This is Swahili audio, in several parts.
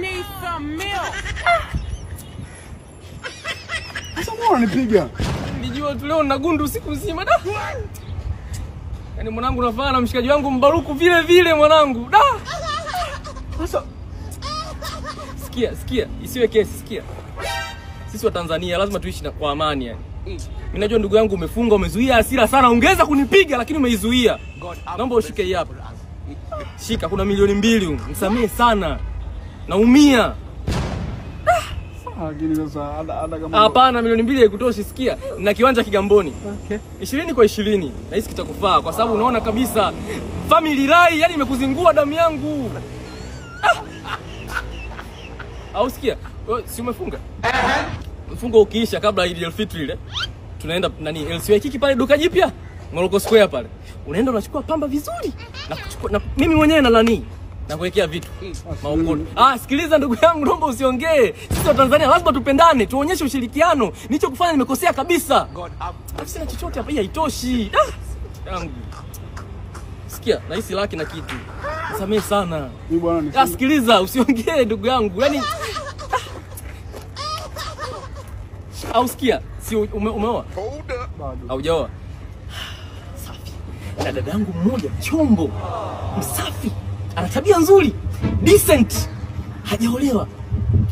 need some milk. Sasa mbona unanipiga? Nilijua tu leo na gundu usiku mzima da. Yaani mwanangu nafana na mshikaji wangu Mbaruku vile vile mwanangu. Da. Sasa sikia, sikia, isiwe kesi, sikia. Sisi wa Tanzania lazima tuishi na kwa amani yani. Mimi najua ndugu yangu umefunga, umezuia hasira sana, ungeweza kunipiga lakini umeizuia. Naomba ushike hii hapa. Shika, kuna 2,000,000 huko. Msamehe sana. Naumia. Lakini sasa hata kama hapana, 2,000,000 haikutoshi, sikia. Na kiwanja Kigamboni. Okay. 20 kwa 20. Nahisi kitakufaa kwa sababu unaona kabisa family rai yani imekuzingua damu yangu. Au sikia, si umefunga? Mfungo ukiisha kabla Eid al-Fitr ile, tunaenda nani LC Waikiki pale duka jipya, Morocco Square pale. Unaenda unachukua pamba vizuri na kuchukua na mimi mwenyewe na nani na kuwekea vitu maokoto. Sikiliza ndugu yangu, naomba usiongee. Sisi wa Tanzania lazima tupendane, tuonyeshe ushirikiano. Nilichokufanya nimekosea kabisa. Sina chochote hapa, hii haitoshi. Yangu. Sikia, nahisi laki na kitu. Nisamehe sana. Mimi bwana niseme. Sikiliza, usiongee ndugu yangu. Yaani au sikia, si umeoa? Bado. Haujaoa? Safi. Na dadangu mmoja chombo, msafi, ana tabia nzuri, decent. Hajaolewa.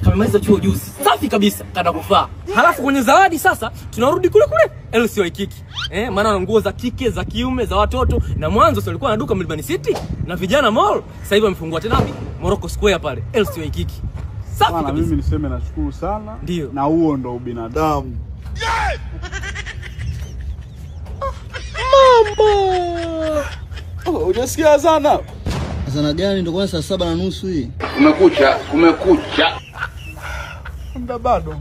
Kamemaliza chuo juzi. Safi kabisa, kana kufaa. Halafu kwenye zawadi sasa tunarudi kule kule LC Waikiki. Maana ana nguo za kike, za kiume, za watoto na mwanzo sio alikuwa na duka Mlimani City na Vijana Mall. Sasa hivi amefungua tena wapi? Morocco Square pale LC Waikiki. Safi kabisa. Mimi niseme nashukuru sana. Ndiyo. Na huo ndo ubinadamu. Yeah! Mama! Oh, hujasikia sana? Sana gani ndo kwanza saa 7:30 hii? Kumekucha, kumekucha. Muda bado.